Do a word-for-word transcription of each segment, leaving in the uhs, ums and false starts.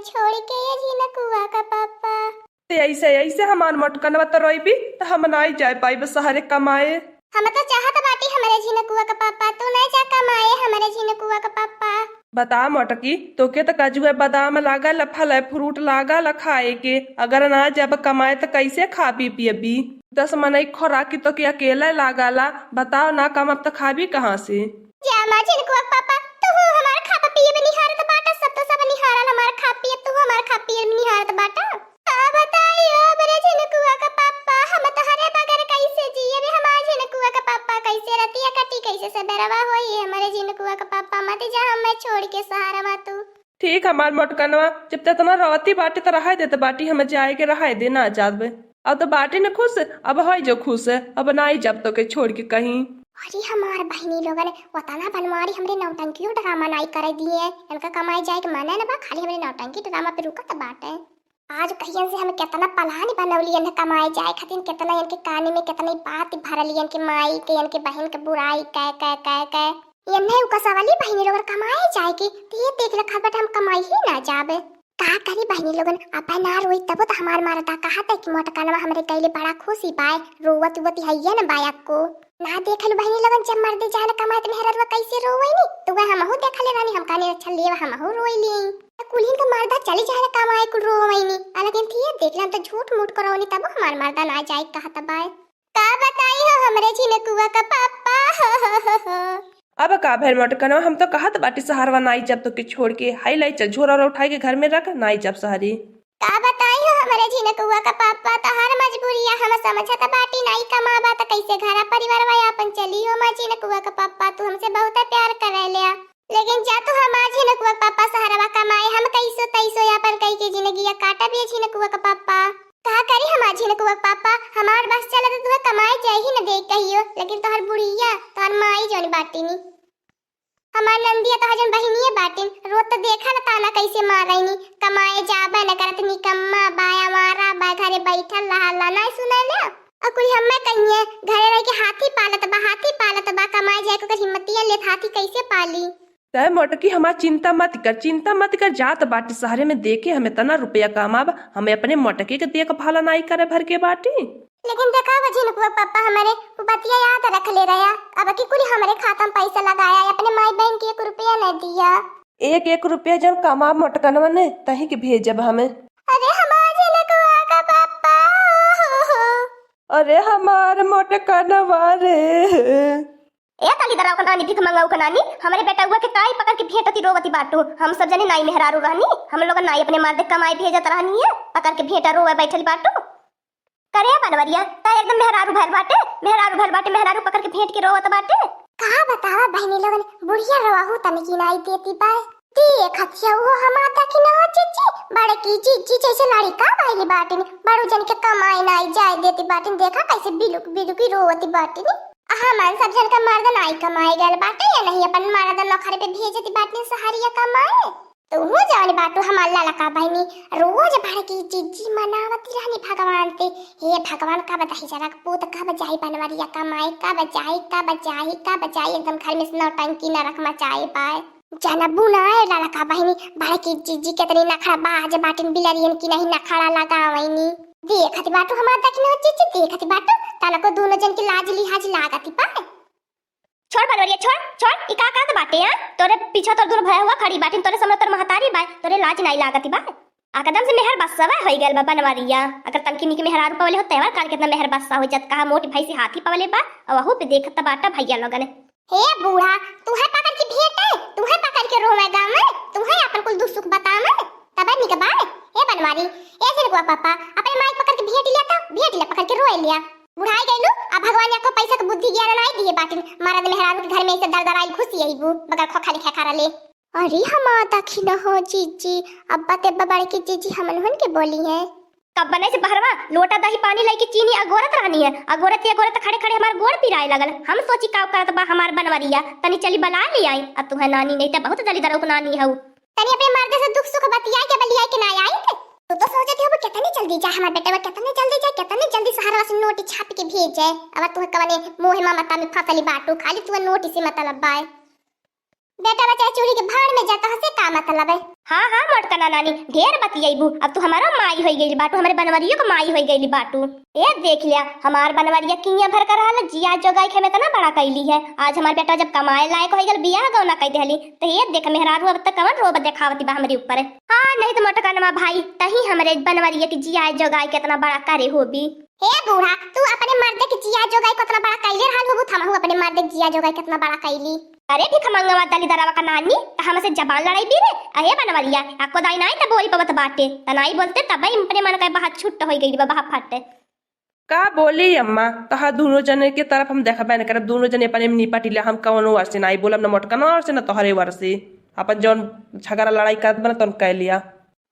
छोड़ के ये झिनकुआ का पापा। ते ऐसे, ऐसे हमार मोटकनवा तो रोइबी, तो हम नाई जाए पाइब सहरे कमाए। हम तो चाहत बाटी हमरे झिनकुआ का पापा, तू नहीं जा कमाए हमरे झिनकुआ का पापा। बता मोटकी, तोके तो काजुआ बादाम लागल, फल फ्रूट लागल खाए के, अगर ना जब कमाए तो कैसे खाबी पियबी? दस मनई खोराकी तोके अकेले लागला, बताओ ना कमाब तो खाबी कहाँ से? जा माँ झिनकुआ के पापा, तू हमार खाब पियब निहारत बाटा, सब तो सब निहारल हमार खाब पियब, तू हमार खाब पियब निहारत बाटा। का बताई ओ बरे झिनकुआ का पापा, हम तोहरे बगैर कैसे जियब, हमार झिनकुआ का पापा, कैसे रतिया कटी, कैसे सबेरवा होई, हमरे झिनकुआ का पापा, मत जा हमें छोड़ के सहरवा तू। ठीक हमार मोटकनवा, जब ते इतना रोवती बाटे तो रहाय देत बाटी, हम जाए के रहाय दे ना जाबे। अब तो बाटी न खुश, अब होई जो खुश, अब नाई जब तोके छोड़ के कहीं। अरे हमार बहिनी लोगन, ओतना बनवारी हमरे नौटंकियो ड्रामा नाई करे दिए। इनका कमाए जाए के मने न बा, खाली हमरे नौटंकी ड्रामा पे रुकत बाटे। आज कहियन से हम केतना पलानी बनौली इन्हें कमाए जाए खातिर, केतना इनके काने में केतना बात भरली इनके माई के, इनके बहिन के बुराई कै, कै, कै, कै। इन्हें उकसवली बहिनी लोगन कमाए जाए के, तो ये देख ले खात बाटे हम कमाई ही ना जाबे। का करी बहिनी लोगन, अब ना रोई तबो तो हमार मरदा कहत है कि मोटकनवा हमरे गइले बड़ा खुशी बाय, रोवत उवत हइये न बाय अक्को। ना देखल बहिनी लोगन, जब मर्दे जाए न कमाए त मेहररुआ कैसे रोवइनी, तो वह हमहू देखले रहनी, हम कहनी अच्छा लेव हमहू रोई ली। त कुल्हिन के मर्दा चली जाए न कमाए कुल रोवइनी, आ लेकिन थिए देख ले हम तो झूठ मूठ करौनी तबो हमार मर्दा ना जाए कहत बाय। का बताई हो हमरे झिनकुआ का पापा। अब का भइल मोटकनवा, हम तो कहत बाटी सहरवा नाई जब तोके छोड़ के, हाई लाई चल झोरा उठाई के घर में रख, नाई जब सहरी। का बताई हो हमरे झिनकुआ का पापा, तोहार मजबूरिया हम समझत बाटी, नाई कमाबा त कैसे घरा परिवारवा आपन चली हो माँ झिनकुआ का पापा, तू हमसे बहुत प्यार करे ले। लेकिन जा तू हमार झिनकुआ के पापा सहरवा कमाए, हम कैसो तैसो आपन कई के जिंदगिया काटब ये झिनकुआ के पापा। का करी हमार झिनकुआ के पापा, हमार बस चलत तुहे कमाए जाए ही न दे कहियो, लेकिन तोहर बुढ़िया, तोहर माई जौन बाटिनी, हमार नंदिया तोहर जौन बहिनिया बाटिन, रोज तो देखा न ताना कैसे मारैनी, कमाए जाबे न करत, निकम्मा बाया मारा बा, घरे बैठल रहा ला, नाई सुने ले। और कुल हम्मे कहिए, घरे रह के हाथी पालत बा, हाथी पालत बा, कमाए जाए के ओकर हिम्मतिया लेत हाथी कैसे पाली? तय मोटकी हमार चिंता मत कर, चिंता मत कर, जात बाटी सहरे में देखे हम इतना रुपया कमाब, हमें अपने मोटकी के देखभाल नाई करे भर के बाटी। लेकिन देखा वो झिनकुआ पापा हमरे वो बतिया याद रख ले रहा, अब की कुल हमरे खाता में पैसा लगाया, अपने माई बहन के एक रुपया न दिया। एक एक रुपया जब कमाब मोटकनवा ने तही के भेजब हमें। अरे हमार झिनकुआ का पापा। अरे हमार मोटकनवा रे। ए काली दराव के नानी, भीख मंगाऊ के नानी, हमरे बेटउआ के काई पकड़ के भेंटती रोवती बाटू? हम सब जने नाई मेहरारू रहनी, हम लोग नाई अपने मर्द कमाई भेजत रहनी है, पकड़ के भेंटा रोवे बैठल बाटू। करे बनवरिया, ता एकदम मेहरारू भइल बाटे, मेहरारू भइल बाटे, मेहरारू पकड़ के भेंट के रोवत बाटे। का बतावा बहिनी लोगन, बुढ़िया रोवहू तनिकी नाई देती बाय। देखत हऊ हो हमार दखिनहा जिज्जी, बड़की जिज्जी जैसे लड़िका भइली बाटिन, बड़ू जन के कमाई नाई जाए देती बाटिन, देखा कैसे बिलुक बिलुकी रोवती बाटिन। आ हमन सब जन के मर्द नाई कमाए गल बाटे, या नहीं अपन मर्द नौकरी पे भेजती बाटिन सहरिया कमाए। तूहू जवन बाटू हमार ललका बहिनी, रोज बड़की जिज्जी मनावती रहनी भगवान से, हे भगवान कब दहिजरा के पूत, कब जाई बनवरिया कमाए, कब जाई, कब जाई, कब जाई, एकदम घर में से नौटंकी नरक मचाए पाए। जनबू ना ए ललका बहिनी, बड़की जिज्जी केतनी नखड़ा बाज बाटिन, बिलरियन की नहीं नखड़ा लगावैनी। देखत बाटू हमार दखिनहा जिज्जी, देखत बाटू, तनको दूनो जन की लाज लिहाज लागत बा। छोड़ बनवरिया, छोड़, छोड़, ई का करत बाटे, हाँ? तोरे पीछा तोर दूनो भैया हुआ खड़ी बाटिन, तोरे सामने तोर महतारी बाय, तोरे लाज नाई लागत बा। एकदम से मेहर बस्सवा होई गइल बा बनवरिया। अगर तनकी निक मेहरारू पवले हो, तेवर काल केतना मेहर बस्सा हो जात, कहा मोटी भैंसी हाथी पवले बा, और वहू पे देखत बाटा भैया लोगन। हे बूढ़ा, तू है पकड़ के भेंट है, तू है पकड़ के रोवे गाँव में, तू है अपन कुल दुख सुख बतावे, तब निक बाय। हे बनवारी, ए झिनकुआ पापा, अपने माई पकड़ के भेंट लिया तो, भेंट लिया पकड़ के रोए लिया। बुढ़ाई गइलू, अब भगवान या को पैसा के बुद्धि ज्ञान नाई दिए बाटिन, मरद मेहरारू के घर में ऐसे दरदराई घुस यही बू, बगल खोखा लिखा खा रले। अरे हमार दखिनहा जिज्जी, अब बते बड़की जिज्जी हमनहुन के बोली है। कब बने से बहरवा लोटा दही पानी लइके चीनी अगोरत रहनी है, अगोरत ही अगोरत खड़े खड़े हमार गोड़ पिराए लगल। हम सोची का करत बा हमार बनवरिया, तनी चली बला ले आई। अब तुहे नानी नहीं त बहुत जल्दी दरउक नानी हऊ। तनी अपने मर्दे से दुख सुख बतिया के बलिया के ना आई। तू तो सोचती हो कितनी जल्दी जाए हमार बेटवा, कितनी जल्दी जाए, कितनी जल्दी सहरवा से नोट छाप के भेजे। अब तुहे कवने मोह ममता में फंसली बाटू, खाली तुहे नोट से मतलब बाय। बेटा बच्चा चूड़ी के भाड़ में जाता हसे का मतलब है? हाँ, हाँ, मोटका ना नानी, ढेर बतियैबू, अब तू हमारो माई होइ गइल बाटू, हमरे बनवरियो के माई होइ गइल बाटू। ए देख लिया, हमार बनवरिया किया भर कर रहल, जिया जोगाई के हम इतना बड़ा कैली है। आज हमार बेटा जब कमाए लायक होइ गइल, बियाह गौना कइ देहली, त ए देख मेहरारू अब तक कवन रोब देखावती बा हमरे ऊपर। हाँ, नहीं त मोटकनमा भाई, तही हमरे बनवरिया के जिया जोगाई के इतना बड़ा करे होबी। हे बूढ़ा, तू अपने मर्दे के जिया जोगाई कितना बड़ा कैले रहल होबू, त हमहू अपने मर्दे के जिया जोगाई कितना बड़ा कैली। अरे भिखमंगवा दलिदरवा का नानी, त हमसे जबान लड़ाई भी रे? अहे बनवरिया, अक्को दाई नाई त बोली पवत बाटे, त नाई बोलते तबे अपने मन का बाहर छुट्ट होइ गई बा, बाहर फट। का बोली अम्मा, तोहा दुनो जने के तरफ हम देखबे न करब, दुनो जने अपने में निपटी ले, हम कौनो ओर से नाई बोलब, न मोटकनो ओर से, न तोहरे ओर से। अपन जौन झगड़ा लड़ाई करत बा न तौन कह लिया।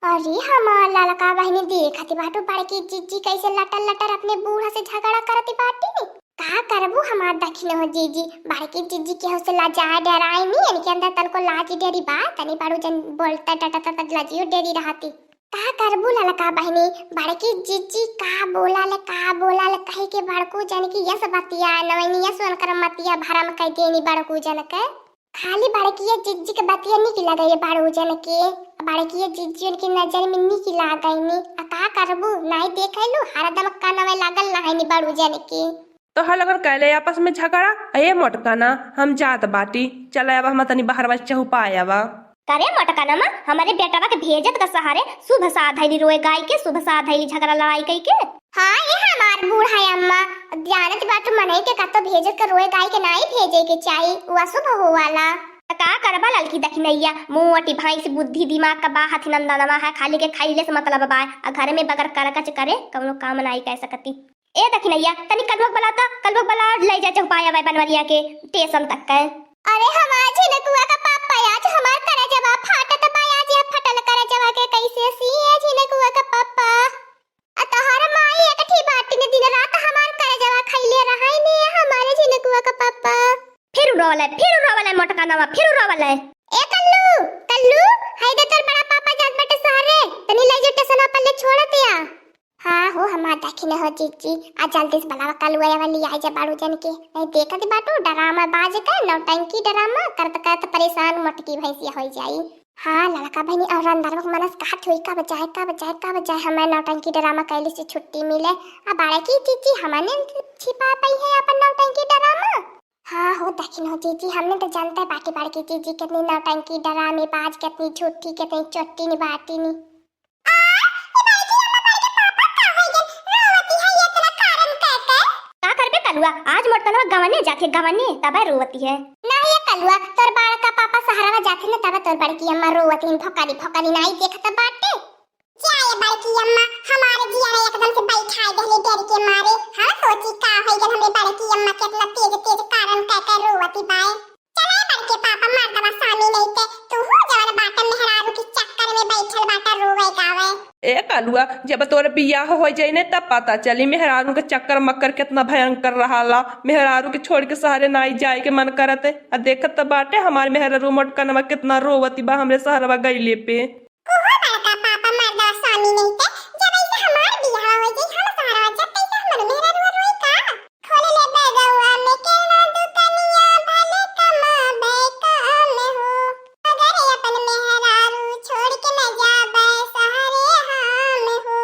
अरे हमार ललका बहिनी, देखत बाटू बड़की जिज्जी कैसे लटर लटर अपने बूढ़ा से झगड़ा करत बाटी। का करबू हमार दखिन हो जिज्जी, बड़की जिज्जी केहू से लजाए डराए नी, इनके अंदर तनको लाज डरी बा, तनी बड़ू जन बोलता डटता त लजियो डरी रहती। का करबू ललका बहिनी, बड़की जिज्जी का बोला ले, का बोला ले कहे के बड़कू जन की यस बतिया, नवैनिया सुन कर मतिया भरम कह देनी बड़कू जन के। खाली बड़किया जिज्जी के बतिया निक लगे ये बड़ू जन के। बड़किया जिज्जी उनकी नजर में निक लागैनी। आ का करबू, नाई देखैलू, हरदम कानवे लागल रहैनी बड़ू जन के। तोहर लगन कैले आपस में झगड़ा? ए मोटका ना, हम जात बाटी, चल अब हम तनी बहरवा चहुपा आवा। करे मोटका ना माँ, हमरे बेटवा के भेजत का सहारे शुभ साधैली रोए गाय के, शुभ साधैली झगड़ा लड़ाई कई के। हाँ, ये हमार बूढ़ा अम्मा, जानत बाटू मनई के कतो भेजत के रोए गाय के नाई भेजे के चाही, उ अशुभ होवाला। त का करबा ललकी दखिनैया, मोटी भैंस बुद्धि दिमाग का बा, हथी नंदनवा है, खाली के खैले से मतलब बा, आ घर में बगर करकच करे, कौनो काम नाई कह सकती। ए दखिनैया, तनी कलुआ के बला त, कलुआ के बला, ले जा चहुपाया बाय बनवरिया के, टेसन तक के। अरे हमार झिनकुआ का पापा, आज हमार करजवा फाटत बा, आज ये फटल करजवा के कैसे सिए झिनकुआ का पापा। आ तोहर माई एक ठी बाटी ने दिन रात हमार करजवा खइले रहै ने हमारे झिनकुआ का पापा। फिर रोवल है, फिर रोवल है मोटका नवा, फिर रोवल है। ए कल्लू, कल्लू, हाय दे तोर बड़ा पापा जात बाटे शहरे, तनी ले जो टेसनवा पर ले छोड़त या। हाँ हो हमार दखिन हो जिज्जी, आ जल्दी से बलावा कलुआ वाली आई जा बाड़ू जन के। नहीं देखत बाटू डरामा बाज के, नौटंकी डरामा करत करत परेशान मोटकी भैंसिया होइ जाई। हाँ ललका बहिनी, और अंदरवा के मनस कहत होई, "कब जाए, कब जाए, कब जाए, हमें नौटंकी डरामा कैली से छुट्टी मिले।" आ बाड़े की जिज्जी हमने छिपा पाई है अपन नौटंकी डरामा। हाँ हो दखिन हो जिज्जी, हमने तो जानते बाटी बाड़े की जिज्जी कितनी नौटंकी डरामे बाज, कितनी झूठी, कितनी चोट्टी नी बाटी नी। आ, ई बड़की अम्मा बड़के पापा का होइ गइल? रोवती है ये इतना कारण कह के। का करबे कलुआ, आज मोटकनवा गवने जाथे, गवने, तबे रोवती है। नहीं ये कलुआ, तोर बड़का पापा सहरवा जाथे न, तबे तोर बड़की अम्मा रोवती है, फकरी फकरी नाई देखत बाटे। क्या ये बड़की अम्मा, हमारे जिया ने एकदम से बैठाए देहले डर के मारे। हम सोची का होइ गइल हमरे बड़की अम्मा के इतना तेज तेज कारण कह के रोवती बाए। चले बड़के पापा, मर्दवा स्वामी नहीं ते, तू हो जवन बाटा मेहरारू के चक्कर में बैठल बाटा रोवे गावे। ए कलुआ, जब तोर बियाह हो जाई ने तब पता चली मेहरारू के चक्कर मक्कर कितना भयंकर रहाला। मेहरारू के छोड़ के सहरे नाई जाए के मन करत है। आ देखत त बाटे हमार मेहरारू मोटकनवा कितना रोवती बा हमरे सहरवा गइले पे। कुहो बड़का पापा मर्दवा स्वामी नहीं ते, जब ऐसे हमार बियाह हो जाई हम सहरवा जब तैसे हमर मेहरारू रोई का? खोल ले बैगवा में केना दुकनिया, भले कमाबे काम हो। अगर अपन मेहरारू छोड़ के न जाबे सहरे हम हो।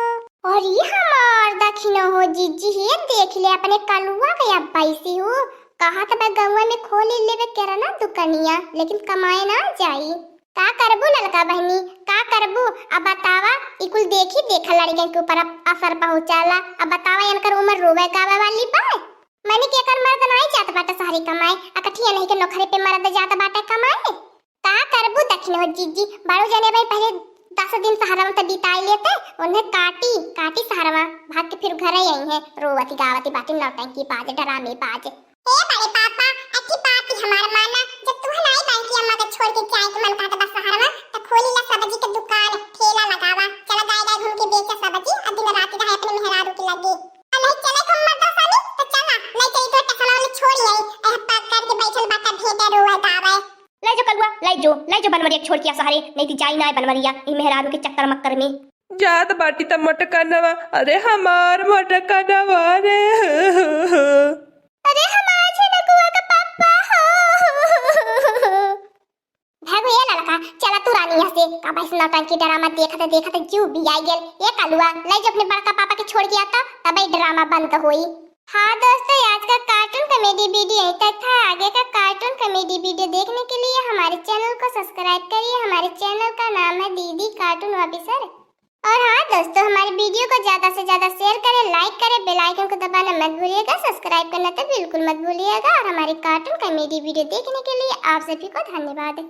अरे हमार दखिन हो जिज्जी, हे देख ले अपने कलुआ के अब पैसी हो। कहत बा गौवा में खोल लेबे केरना दुकनिया, लेकिन कमाए ना जाई। का करबू ललका बहिनी, का करबू? अब बतावा, ई कुल देखी देखा लड़कन के ऊपर अब असर पहुँचाला। अब बतावा, इनकर उम्र रोवे गावे वाली बा? मने के एकर मर्द नाई जात बाटे सहरी कमाए, आ कठिया नहीं के नौकरी पे मर्द जात बाटे कमाए। का करबू दखिन हो जिज्जी, बड़ो जने भाई पहले दस दिन सहरवा त बिताई लेते, उन्हें काटी, काटी सहरवा, भाग के फिर घरे आई हैं, रोवती गावती बाटी नौटंकी बाज, डरामे बाज। ए बड़े पापा, अच्छी बात ही हमार माना, जब तू नाई बड़की अम्मा के छोड़ के जाए के मन कहत बा सहरवा, त खोली ला सब्जी के दुकान, ठेला लगावा, चला गाय गाय घूम के बेचा सब्जी, आ दिन रात रहे अपने मेहरारू के लगे। आ नहीं चले को मर्दा स्वामी, त चला, ले चली तो टखनौली छोड़ आई, ए पार करके बैठल बाटा भेंटे रोवे गावे। ले जो कलुआ, ले जो, ले जो बनवरिया छोड़ के आ सहरे, नहीं ती जाई ना बनवरिया, ई मेहरारू के चक्कर मक्कर में। जात बाटी त मोटकनवा, अरे हमार मोटकनवा रे। अरे हमार झिनकुआ का पापा हो। भागो ये ललका, चला तू रानी यहाँ से, का बस नौटंकी ड्रामा देखत देखत जीव भी आई गेल। ए कलुआ, ले जो अपने बड़का पापा के छोड़ के आता, तबे ड्रामा बंद होई। हाँ दोस्तों, आज का कार्टून कॉमेडी वीडियो यहीं तक था। आगे का कार्टून कॉमेडी वीडियो देखने के लिए हमारे चैनल को सब्सक्राइब करिए। हमारे चैनल का नाम है दीदी कार्टून ऑफिसर। और हाँ दोस्तों, हमारे वीडियो को ज्यादा से ज्यादा शेयर करें, लाइक करें, बेल आइकन को दबाना मत भूलिएगा, सब्सक्राइब करना तो बिल्कुल मत भूलिएगा। और हमारे कार्टून कॉमेडी वीडियो देखने के लिए आप सभी को धन्यवाद।